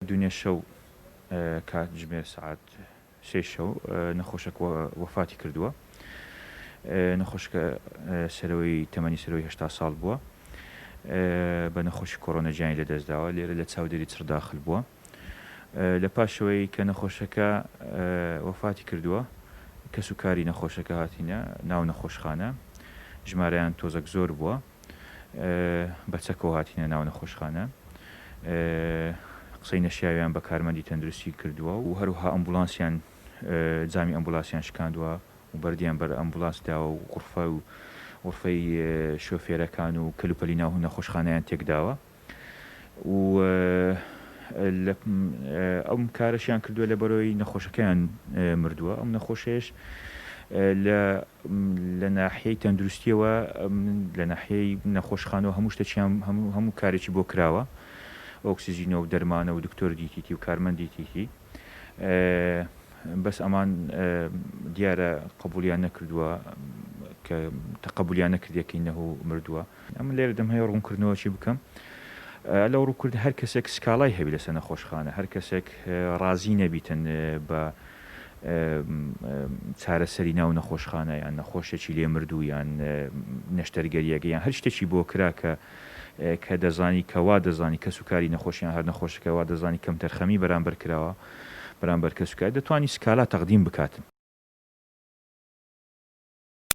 دونێ شەو کاتژمێر سەعات سێی شەو نەخۆشەک وەفاتی کردووە. نەخۆشەکە سەرەوەی تەمەنی سەرەوەی 80 ساڵ بووە. بە نەخۆشی کۆرۆنا گیانی لەدەستداوە. لێرە لە چاودێری چڕ داخل بووە. لە پاشەوەی کە نەخۆشەکە وەفاتی کردووە کەس و کاری نەخۆشەکە هاتینە ناو نەخۆشخانە ژمارەیان تۆزەک زۆر بووە. بە چەکەوە هاتینە ناو نەخۆشخانە قسەی نەشیاویان بە کارمەندی تەندروستی کردووە و هەروەها ئەمبولانسیان جامی ئەمبولاسیان شکاندووە و بەردیان بەر ئەمبولانس داوە و غورفە و غورفەی شۆفێرەکان و کەلوپەلی ناو نەخۆشخانەیان تێکداوە. و ئەم کارەشیان کردووە لە بەرەوەی نەخۆشەکەیان مردووە ئەم نەخۆشەیەش لە لە ناحیەی تەندروستیەوە لە ناحیەی نەخۆشخانەوە هەموو شتێکیان هەموو کارێکی بۆ کراوە ئۆکسجینە و دەرمانە و دکتۆر دیتیتی و کارمەند دیتیتی بەس ئەمان دیارە قبولیان نەکردووە کە تەقەبولیان نەکردیە کە ئینەهو مردووە. ئەمن لێرە دەمهەوێ ڕوونکردنەوەکی بکەم لەو ڕووکرد هەر کەسێک سکاڵای هەبی لەسەر نەخۆشخانە هەر کەسێک ڕازی نەبیتن بە چارەسەری ناو نەخۆشخانە یان نەخۆشێکی لێ مردوو یان نەشتەرگەریەکە یان هەر شتێکی بۆ کرا کە کە دەزانی کە وا دەزانی کەس و کاری نەخۆشیان هەر نەخۆشەکە وا دەزانی کەمتەرخەمی بەرامبەر کراوە بەرامبەر کەس و کار دەتوانی سکالا تەقدیم بکاتن.